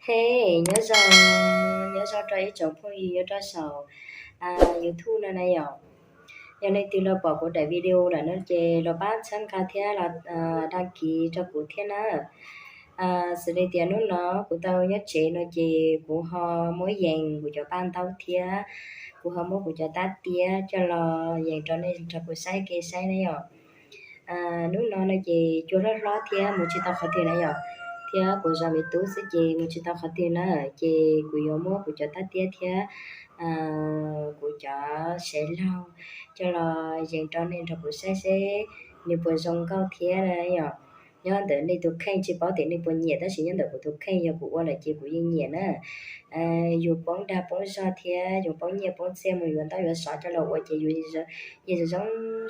Hej, nyob zoo, nyob zoo rau ib tsoom phooj ywg nyob rau saum YouTube no na yom. Yog leej twg los pom kuv daim video lawm no ces los pab txhawb nqa thiab los dag kiv rau kuv thiab na. Xws li tias hnub no kuv tau nyob tsev no ces kuv ho muab yees kuv cov paj ntaub thiab kuv ho muab kuv cov tab tiab coj los yees rau nej nrog kuv saib kev saib na yom. Hnub no no ces cua hlob hlob thiab mus tsis tau qhov twg na yom, thiab kuv zov me tub xwb ces mus tsis tau qhov twg na, ces kuv yuav muab kuv cov tab tiab thiab kuv cov sev laug coj los yees rau nej nrog kuv saib seb nws puas zoo nkauj thiab na yom. Nyob ntawm nej tus kheej, tsis paub tias nej puas nyiam tab sis nyob ntawm kuv tus kheej yog kuv ua lawm ces kuv yeej nyiam na. Yus poob dag poob zog thiab yus poob nyiaj poob txiaj mus yuav ntaub yuav xov coj los ua ces yus yeej zoo zoo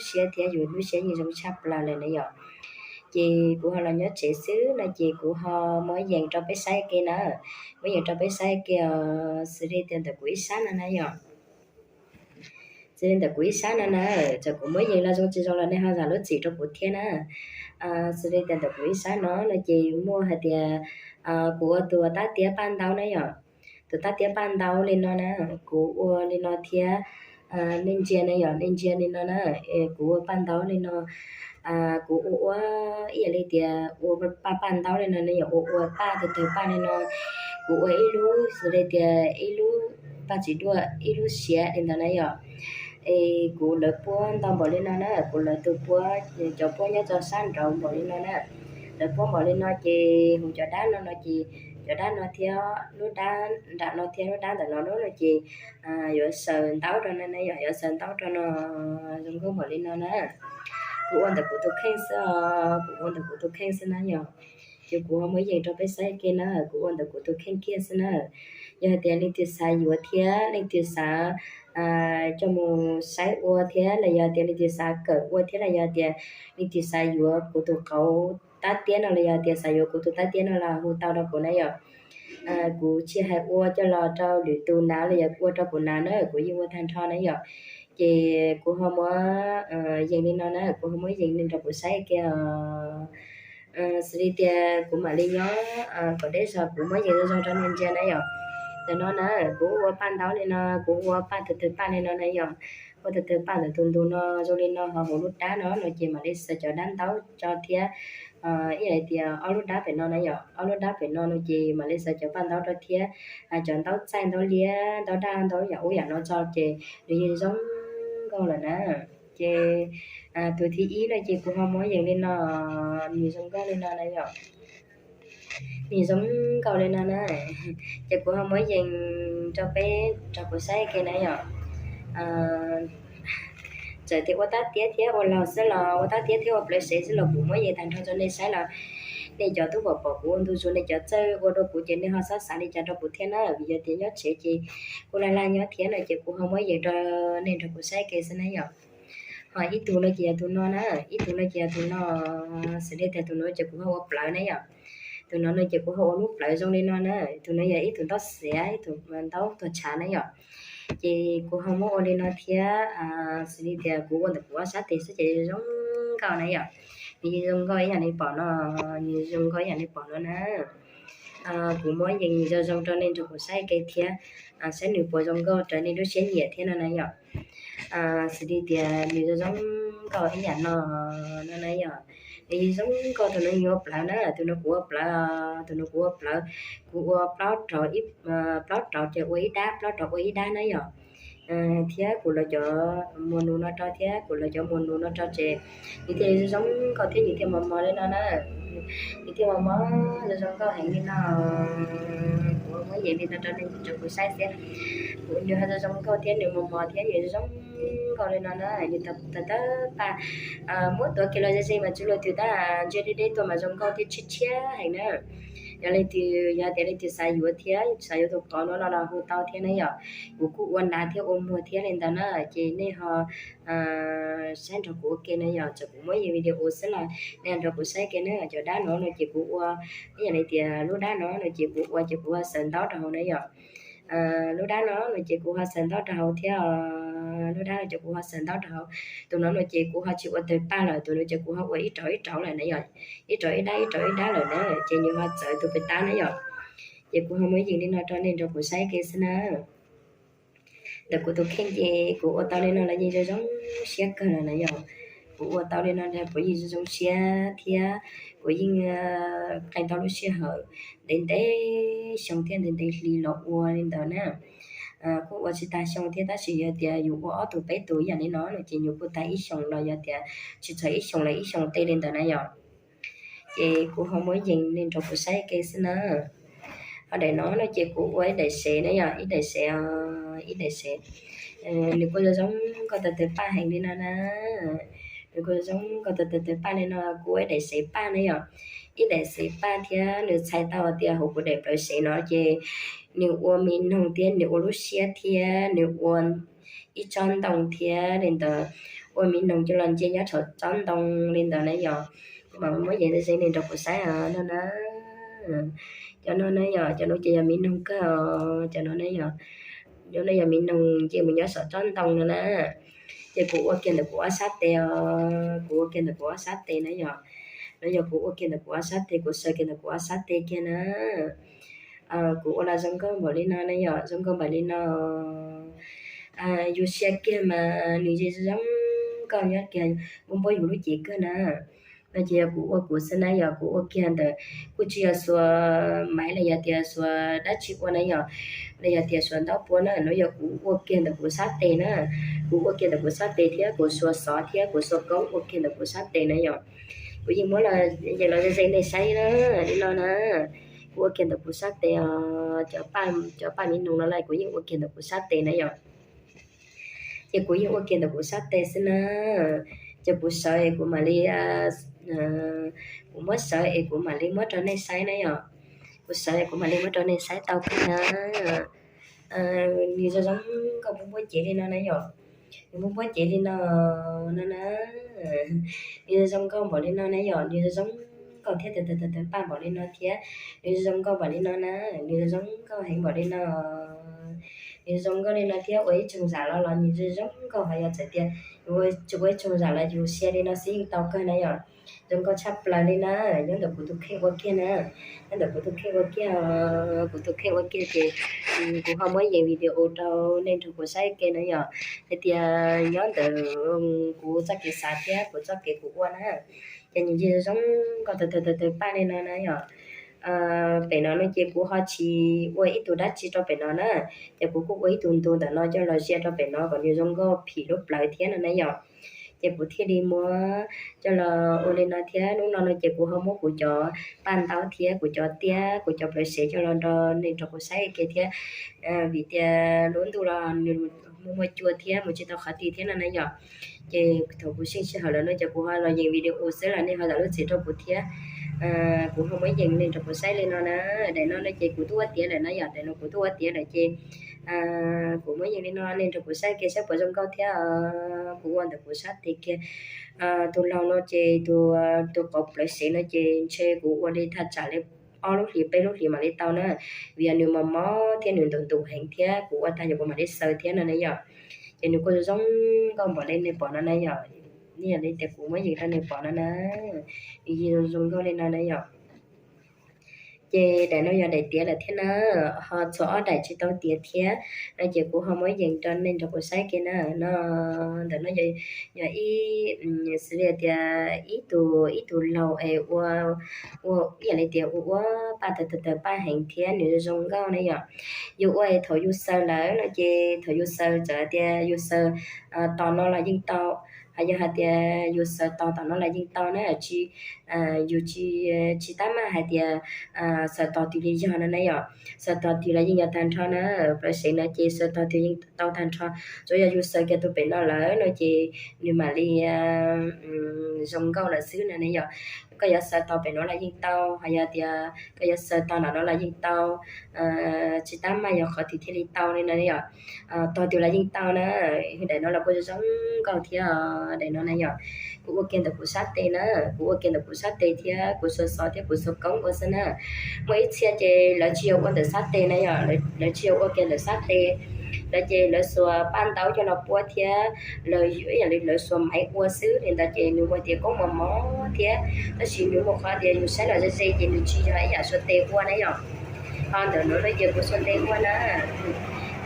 siab thiab yus lub siab yeej zoo tshaj plaws lawm na yom. Ces kuv ho los nyob tsev xwb no ces kuv ho muab yees rau peb saib ke na. Muab yees rau peb saib ke os, xws li tias ntawm kuv ib sab no na yom. Xws li ntawm kuv ib sab no na, txawm kuv muab yees los zoo tsis zoo los nej ho zam lub txim rau kuv thiab na. Xws li tias ntawm kuv ib sab no no ces muaj hais tias kuv ua tus tab tiab paj ntaub na yom. Tus tab tiab paj ntaub li no na, kuv ua li no thiab. Nej ntsia na yom, nej ntsia li no na, kuv ua paj ntaub li no. Kuv ua ua ib yam li tias ua paj paj ntaub li no ne yom, ua ua paj tawg tawg paj li no. Kuv ua ib lub xws li tias ib lub paj txiv duaj ib lub siav li ntawd na yom. Es kuv lawv puab ntau npaum li no na, kuv lawv tus puab, cov puab nyob rau sab nraud npaum li no na. Lawv puab npaum li no ces hu cov dab no no ces cov dab no thiab lub dab nram no thiab lub dab ntawm no no ces yuav xaws ntaub rau no na yom, yuav xaws ntaub rau no zoo nkauj npaum li no na. Kuv ua ntawm kuv tus kheej xwb os, kuv ua ntawm kuv tus kheej xwb na yom. Ces kuv ho muab yees rau peb saib ke na, kuv ua ntawm kuv tus kheej kiag xwb na. Yog hais tias leej twg xav yuav thiab leej twg xav coj mus saib ua thiab los yog tias leej twg xav kawm ua thiab los yog tias leej twg xav yuav kuv tus qauv tab tiab no los yog tias xav yuav kuv tus tab tiab no los hu tau rau kuv na yom. Kuv tsis hais ua coj los rau lwm tus hnav los yog ua rau kuv hnav na, kuv yeej ua tag nrho na yom. Ces kuv ho muab yees li no na, kuv ho muab yees li nrog kuv saib kiag. Xws li tias kuv mam li nyob kom deb zog kuv muab yees zoo zoo rau nej ntsia na yom. Ntawm no na, kuv ua paj ntaub li no, kuv ua paj tawg tawg paj li no na yom. Ua tawg tawg paj ntawm tus ntug no zoo li no ho hauv lub dab no no ces mam li xaws cov dab ntaub tso thiab. Ib yam li tias ob lub dab pem no na yom, ob lub dab pem no no ces mam li xaws cov paj ntaub rau thiab. Cov ntaub txaij ntaub liab ntaub daj ntaub yam ub yam no tso ces nws yeej zoo nkauj lawm na. Ces tus thib ib no ces kuv ho muab yees li no, nws zoo nkauj li no na yom. Nws zoo nkauj li no na. Ces kuv ho muab yees rau peb rau kuv saib ke na yom. Txawm tias ua tab tiab thiab ua laug xwb los, ua tab tiab thiab ua plawv sev xwb los kuv muab yees tag nrho rau nej saib los nej cov twb pom pom kuv ua ntu zus, nej cov txawj ua dua kuv ces nej ho xob xav li cas rau kuv thiab na, vim yog tias nyob tsev ces kuv lag lag nyob thiab no ces kuv ho muab yees rau nej nrog kuv saib ke xwb na yom. Ho ib tug no ces yog tus no na, ib tug no ces yog tus no, xws li tias tus no ces kuv ho ua plawv na yom. Tus no no ces kuv ho ua lub plawv zoo li no na, tus no yog ib tug ntaub xiav, ib tug ntaub tuag tshav na yom. Ces kuv ho muab ua li no thiab, xws li tias kuv ua ntawm kuv ob sab tes xwb ces zoo nkauj na yom. Nws zoo nkauj ib yam li pom no, nws zoo nkauj ib yam li pom no na. Kuv muab yees zoo zoo rau nej nrog kuv saib ke thiab, saib nws puas zoo nkauj raws nej lub siab nyiam thiab no na yom. Xws li tias nws zoo zoo nkauj ib yam no, no na yom. Nws zoo nkauj, tus no nws ua plawv na, tus no kuv ua plawv, tus no kuv ua plawv. Kuv ua plaub rau, plaub rau ces ua ib dab, plaub rau ua ib dab na yom. Thiab kuv lawv cov muas nus no rau thiab kuv lawv cov muas nus no rau ces nws thiaj zoo zoo nkauj thiab nws thiaj mos mos li no na. Nws thiaj mos mos zoo zoo nkauj heev li no. Kuv muab yees li no rau nej nrog kuv saib thiab. Kuv nws ho zoo zoo nkauj thiab nws mos mos thiab nws zoo nkauj li no na. Nws tawg tawg paj, muab tuav kiag los ze ze mas tsis luag twg tab, ntsia deb deb tuaj mas zoo nkauj thiab tshiab tshiab heev na. Yog leej twg, yog tias leej twg xav yuav thiab xav yuav tus qauv no los los hu tau thiab na yom. Kuv kuj ua hnav thiab ua muag thiab li ntawd na ces nej ho saib nrog kuv ua ke na yom. Txawm kuv muab yees video xwb los nej nrog kuv saib ke na. Cov dab no no ces kuv ua ib yam li tias lub dab no no ces kuv ua ces kuv ho xaws ntaub rau hauv na yom. Lub dab no no ces kuv ho xaws ntaub rau hauv thiab. Lub dab no ces kuv ho xaws ntaub rau hauv. Tus no no ces kuv ho tsis ua tawg paj lawm, tus no ces kuv ho ua ib rauv ib rauv lawm na yom. Ib rauv ib dab ib rauv ib dab lawm na ces nws ho txawv tus pem tab na yom. Ces kuv ho muab yees li no rau nej nrog kuv saib ke xwb na. Ntawm kuv tus kheej ces kuv ua tau li no los yeej zoo zoo siab kawg lawm na yom. Kuv ua tau li no kuv yeej zoo zoo siab thiab kuv yeej qee tau lub sij hawm ntev ntev xyoo thiab ntev ntev hli los ua li ntawd na. Kuj ua tsis tag xyoo thiab tab sis yog tias yus ua ob tug peb tug yam li no no ces yus kuj tag ib xyoos los yog tias tsis txog ib xyoos los ib xyoos tej li ntawd na yom. Ces kuv ho muab yees li nrog kuv saib ke xwb na. Ho daim no no ces kuv ua ib daim sev na yom, ib daim sev, ib daim sev. Nws kuj zoo zoo nkauj tawg tawg paj heev li no na. Nws kuj zoo zoo nkauj tawg tawg paj li no, kuv ua ib daim sev paj na yom. Ib daim sev paj thiab nws txhais tau tias hauv kuv daim plawv sev no ces nws ua mi noog thiab nws ua lub siab thiab nws ua ib tsob ntoo thiab li ntawd, ua mi noog coj los nce nyob saum tsob ntoo li ntawd na yom. Kuv mam muab yees ze li nrog kuv saib no na. Cov no na yom, cov no ces yog mi noog kawg os, cov no na yom. Cov no yog mi noog nce mus nyob saum tsob ntoo no na. Ces kuv ua kiag ntawm kuv ob sab tes os, kuv ua kiag ntawm kuv ob sab tes na yom. No yog kuv ua kiag ntawm kuv ob sab tes, kuv xaws kiag ntawm kuv ob sab tes kiag na. Kuv ua los zoo nkauj npaum li no na yom, zoo nkauj npaum li no. Yus sia kiag mas nws yeej zoo nkauj nyob kiag, npuab npuab yus lub cev kawg na. No ces yog kuv ua kuv xwb na yom, kuv ua kiag ntawm kuj tsis yog xuas maiv los yog tias xuas dab tsi ua na yom, los yog tias xuas ntaub puab na, no yog kuv ua kiag ntawm kuv sab tes na. Kuv ua kiag ntawm kuv sab tes thiab kuv xuas xov thiab kuv xuas koob ua kiag ntawm kuv sab tes na yom. Kuv yeej muab los yees los ze nej saib na, li no na. Kuv ua kiag ntawm kuv sab tes os, cov paj mi noog no los kuv yeej ua kiag ntawm kuv sab tes na yom. Ces kuv yeej ua kiag ntawm kuv sab tes xwb na. Ces kuv sawv es kuv mam li, kuv muab sawv es kuv mam li muab rau nej saib na yom. Kuv sawv es kuv mam li muab rau nej saib tau kawg na. Nws zoo zoo nkauj npuab npuab cev li no na yom. Nws npuab npuab cev li no, no na. Nws zoo zoo nkauj npaum li no na yom, nws zoo zoo nkauj thiab tawg tawg tawg paj npaum li no thiab. Nws zoo zoo nkauj npaum li no na, nws zoo zoo nkauj heev npaum li no. Nws zoo zoo nkauj li no thiab ua ib tsoog zam los los nws zoo zoo nkauj, ho yog txawm tias tsis ua ib tsoog zam los yus sia li no xwb yeej tau kawg na yom. Zoo nkauj tshaj plaws li na, nyob ntawm kuv tus kheej ua kiag na. Nyob ntawm kuv tus kheej ua kiag, kuv tus kheej ua kiag ces kuv ho muab yees video rau nej nrog kuv saib ke na yom. Hais tias nyob ntawm kuv txoj kev xav thiab kuv txoj kev kuv ua na, ces nws yeej zoo zoo nkauj tawg tawg tawg paj li no na yom. Pem no no ces kuv ho tsis ua ib tug dab tsi rau pem no na, ces kuv kuj ua ib tug ntug ntawm no coj los zia rau pem no kom nws zoo nkauj phim lub plawv thiab no na yom. Ces kuv thiaj li muab coj los ua li no thiab. Hnub no no ces kuv ho muab kuv cov paj ntaub thiab kuv cov tiab kuv cov plawv sev coj los nrog nej nrog kuv saib ke thiab, vim tias lub ntuj los nws muaj muaj cua thiab mus tsis tau qhov twg thiab no na yom. Ces thaum kuv xyeej sij hawm lawm no ces kuv ho los yees video xwb los nej ho zam lub txim rau kuv thiab. Kuv ho muab yees nej nrog kuv saib li no na. Daim no no ces kuv twb ua tiav lawm na yom, daim no kuv twb ua tiav lawm ces kuv muab yees li no nej nrog kuv saib ke saib puas zoo nkauj thiab. Kuv ua ntawm kuv sab tes kiag. Tus laug no ces tus, tus qauv plawv sev no ces ntshe kuv ua li thaj tsam li ob lub hlis peb lub hlis mam li tau na, vim yog nws mos mos thiab nws ntum ntum heev thiab kuv ua tag yog kuv mam li xaws thiab no na yom. Ces nws kuj zoo zoo nkauj npaum li nej pom no na yom, yog li tias kuv muab yees rau nej pom no na, nws zoo zoo nkauj li no na yom. Ces daim no yog daim tiav lawm thiab na, ho txhua ob daim tsis tau tiav thiab no ces kuv ho muab yees rau nej nrog kuv saib ke na. No, ntawm no yog ib, xws li tias ib tug, ib tug laug es ua, ua ib yam li tias ua ua paj tawg tawg paj heev thiab nws zoo nkauj na yom. Yus ua es thaum yus xaws lawm no ces thaum yus xaws txawm tias yus xaws tos no los yeej tau, hos yog hais tias yus xaws tos tom no los yeej tau na, tsis, yus tsis, tsis tab maj hais tias xaws tos twg li yog no na yom. Xaws tos twg los yeej yog tag nrho na, plawv sev no ces xaws tos twg yeej tau tag nrho. Tsuas yog yus xaws kiag tus pem no lawm no ces nws mam li zoo nkauj lawm xwb no ne yom. Koj yuav xaws tos pem no los yeej tau, hos yog tias koj yuav xaws tos nram no los yeej tau, tsis tab maj yog qhov twg thiaj li tau li no yom. Tos twg los yeej tau na. Daim no los kuj zoo nkauj thiab, daim no na yom. Kuv ua kiag ntawm kuv sab tes na, kuv ua kiag ntawm kuv sab tes thiab kuv xuas xov thiab kuv xuas koob ua xwb na. Muaj ib txhia ces lawv tsis yog ua ntawm sab tes na yom, lawv tsis yog ua kiag ntawm sab tes, lawv ces lawv xuas paj ntaub coj los puab thiab lawv, ib yam li lawv xuas maiv ua xwb li ntawd ces nws ua tias koob mos mos thiab, tab sis nws muaj qhov tias yus saib los ze ze ces nws tsis yog ib yam xuas tes ua na yom. Ho ntawm no no ces kuv xuas tes ua na.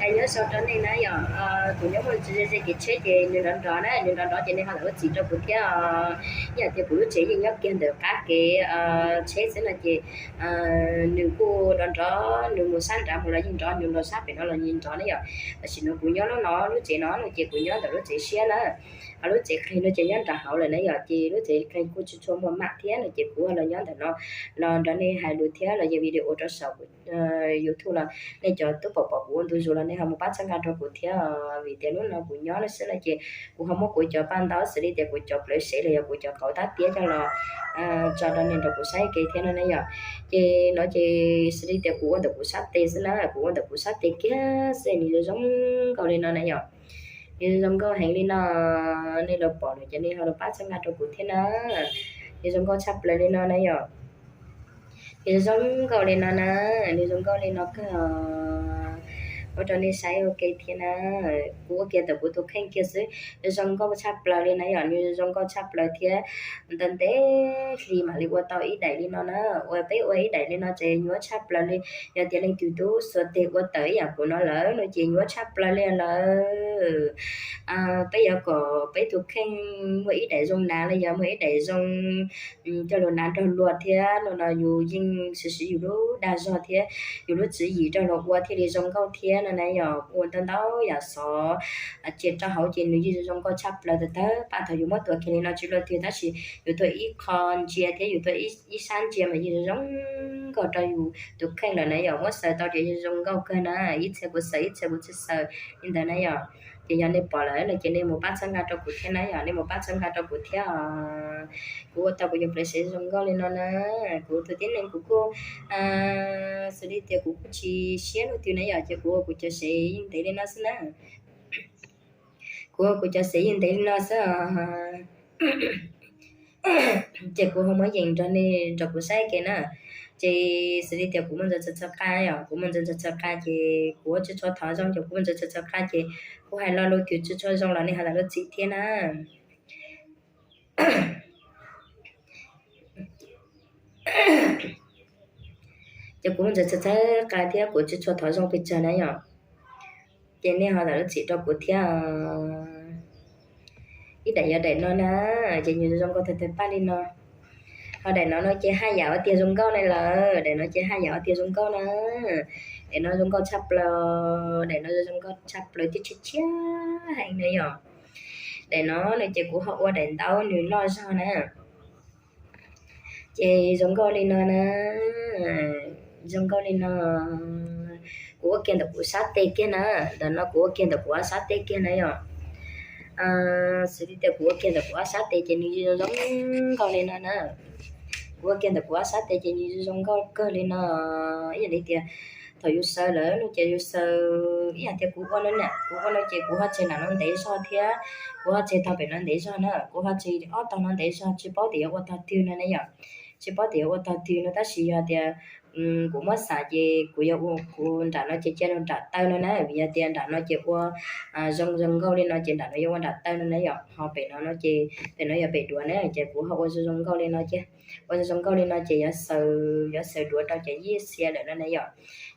Hais nyob zoo rau nej na yom, kuv nyob muaj ze ze kev tsheb ces nws nrov nrov na, nws nrov nrov ces nej ho txhob txim rau kuv thiab. Ib yam tias kuv lub tsev yeej nyob kiag ntawm qab kev tsheb xwb no ces nws kuj nrov nrov, nws mus sab nrad mus los yeej nrov, nws los sab pem no los yeej nrov na yom. Tam sim no kuv nyob lub no lub tsev no no ces kuv nyob ntawm lub tsev siab na. Ho lub tsev qhig no ces nyob nram hauv lawm na yom, ces lub tsev qhig kuj tsis tshua muaj mam thiab no ces kuv los nyob ntawm no los nrog nej hais lus thiab los yeej video rau saum YouTube los nej cov twb pom pom kuv ua ntu zus los nej ho mus pab txhawb nqa rau kuv thiab. Vim tias hnub no kuv nyob no xwb no ces kuv ho muab kuv cov paj ntaub xws li tias kuv cov plawv sev los yog kuv cov qauv tab tiab coj los tso rau nej nrog kuv saib kev thiab no na yom. Ces no ces xws li tias kuv ua ntawm kuv sab tes xwb na, kuv ua ntawm kuv sab tes kiag xwb nws zoo zoo nkauj li no na yom. Nws zoo zoo nkauj heev li no, nej los pom lawm ces nej ho los pab txhawb nqa rau kuv thiab na. Nws zoo nkauj tshaj plaws li no na yom. Nws zoo zoo nkauj li no na, nws zoo nkauj li no kawg. Ua rau nej saib ua ke thiab na. Kuv ua kiag ntawm kuv tus kheej kiag xwb, nws zoo nkauj tshaj plaws li na yom, nws zoo nkauj tshaj plaws thiab. Ntev ntev hli mam li ua tau ib daim li no na. Ua peb ua ib daim li no ces nyuaj tshaj plaws li. Yog tias leej twg twb xuas tes ua tawm ib yam kuv no lawm no ces nyuaj tshaj plaws li lawm. Peb yuav kom peb tus kheej muaj ib daim zoo hnav los yog muaj ib daim zoo coj los hnav nrog luag thiab no los yus yeej siv siv yus lub dag zog thiab yus lub tswv yim rau los ua thiaj li zoo nkauj thiab no na yom. Ua ntau ntau yam xov cia rau hauv ces nws yeej zoo nkauj tshaj plaws tag tag paj thaum yus muab tua kiag li no tsis luaj twg tab sis yus tua ib qho ntsia thiab yus tua ib sab ntsia mas yeej zoo zoo nkauj rau yus tus kheej lawm na yom. Muab xaws tau ces yeej zoo nkauj kawg na, ib txhia kuv xaws ib txhia kuv tsis xaws li ntawd na yom. Ces yog nej pom lawm no ces nej mus pab txhawb nqa rau kuv thiab na yom, nej mus pab txhawb nqa rau kuv thiab. Kuv ua tau kuv cov plawv sev zoo nkauj li no na, kuv tus tib neeg kuv kuj xws li tias kuv kuj tsis siab luaj twg na yom, ces kuv ua kuv cov sev yeej ntev li no xwb na. Kuv ua kuv cov sev yeej ntev li no xwb. Ces kuv ho muab yees nrog nej nrog kuv saib kev na. Ces xws li tias kuv muaj ntxhais txhawj txhawj qa yom, kuv muaj ntxhais txhawj txhawj qa ces kuv ua tsis tshua thov zoo ces kuv muaj ntxhais txhawj txhawj qa ces kuv hais lo lus twg tsis tshua zoo los nej ho txhob txim thiab na. Ces kuv muaj ntxhais txhawj txhawj qa thiab kuv tsis tshua thov zoo pes tsawg na yom. Ces nej ho txhob txim rau kuv thiab. Ib daim yog daim no na, ces nws zoo nkauj tag tag paj li no. Ho daim no no ces haj yam ua tiag zoo nkauj na lawm, daim no ces haj yam ua tiag zoo nkauj na. Daim no zoo nkauj tshaj plaws, daim no zoo nkauj tshaj plaws thiab tshiab tshiab heev na yom. Daim no no ces kuv ho ua daim ntaub nws loj zog na. Ces zoo nkauj li no na, zoo nkauj li no. Kuv ua kiag ntawm kuv sab tes kiag na, ntawm no kuv ua kiag ntawm kuv ob sab tes kiag na yom. Xws li tias kuv ua kiag ntawm kuv ob sab tes ces nws zoo zoo nkauj li no na. Kuv ua kiag ntawm kuv ob sab tes ces nws zoo zoo nkauj kawg li no. Ib yam li tias thaum yus xaws lawm no ces yus xaws ib yam tias kuv ua no na, kuv ua no ces kuv ho tseg nram no ntev zog thiab, kuv ho tseg tog pem no ntev zog na, kuv ho tseg ob tog no ntev zog tsis paub tias yuav ua tog twg no na yom. Tsis paub tias yuav ua tog twg no tab sis yog tias kuv muab xaws ces kuv yuav ua kuv nram no ces cia rau nram taw no na, vim yog tias nram no ces ua zoo zoo nkauj li no ces nram no yuav ua nram taw no na yom. Ho pem no no ces pem no yog pem duav na ces kuv ho ua zoo zoo nkauj li no ces, ua zoo zoo nkauj li no ces yuav xaws, yuav xaws duav rau ces yij xia lawm no na yom.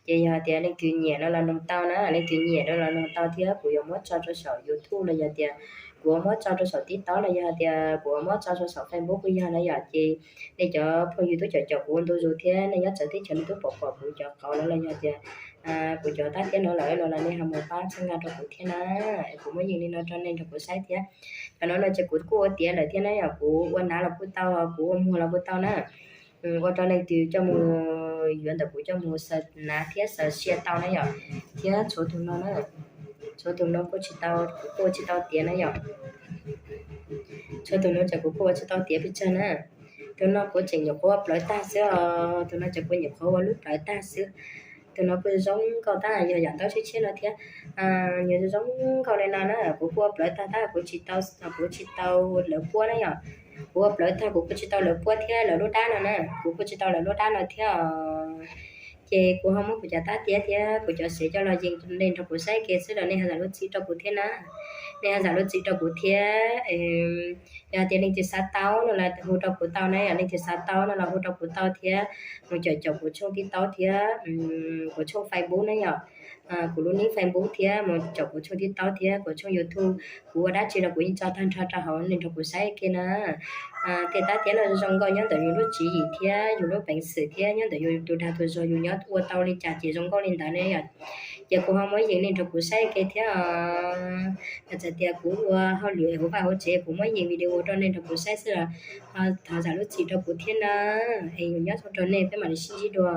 Ces yog tias leej twg nyiam no los noog tau na, leej twg nyiam no los noog tau thiab kuv yuav muab tso rau saum YouTube los yog tias kuv muab tso rau saum TikTok los yog tias kuv muab tso rau saum Facebook kuj yog na yom. Ces nej cov phooj ywg tub caum caum kuv ntu zus thiab nej nyob txawv teb chaws nej twb pom pom kuv cov qauv no los yog tias kuv cov tab tiab no lawm no los nej ho mus pab txhawb nqa rau kuv thiab na. Kuv muab yees li no rau nej nrog kuv saib thiab. Qhov no no ces kuv kuj ua tiav lawm thiab na yom, kuv ua hnav los kuj tau, kuv ua muag los kuj tau na. Ua rau leej twg coj mus yuav ntawm kuv coj mus xaws hnav thiab xaws sia tau na yom. Thiab tshuav tus no na, tshuav tus no kuj tsis tau, kuv kuj ua tsis tau tiav na yom. Tshuav tus no ces kuv kuj ua tsis tau tiav pes tsawg na. Tus no kuv tseem nyuam qhuav ua plawv tag xwb os, tus no ces kuv nyuam qhuav ua lub plawv tag xwb. Tus no kuj zoo nkauj tab yog yam ntaub tshiab tshiab no thiab. Nws zoo nkauj li no na, kuv kuj ua plawv tag tab kuv tsis tau, kuv tsis tau lawv puab na yom. Kuv ua plawv tag kuv kuj tsis tau lawv puab thiab lawv lub dab no na, kuv kuj tsis tau lawv lub dab no thiab os. Ces kuv ho muab kuv cov tab tiab thiab kuv cov sev coj los yees nej nrog kuv saib ke xwb los nej ho zam lub txim rau kuv thiab na. Nej ho zam lub txim rau kuv thiab. Yog tias leej twg xav tau no los hu rau kuv tau na, yog leej twg xav tau no los hu rau kuv tau thiab. Mus caum caum kuv tshooj TikTok thiab kuv tshooj Facebook na yom. Kuv lub nick Facebook thiab mus caum kuv tshooj TikTok thiab kuv tshooj YouTube. Kuv ua dab tsi los kuv yeej tso tag nrho rau hauv nej nrog kuv saib ke na. Tej tab tiab no zoo nkauj nyob ntawm yus lub tswv yim thiab yus lub peev xwm thiab nyob ntawm yus tus dag tus zog yus nyob ua tau li cas ces zoo nkauj li ntawd ne yom. Ces kuv ho muab yees nej nrog kuv saib ke thiab. Yog txawm tias kuv ua hauj lwm hauv vaj hauv tsev kuv muab yees video rau nej nrog kuv saib xwb los thov zam lub txim rau kuv thiab na. Es yus nyob zoo rau nej peb mam li sib ntsib dua.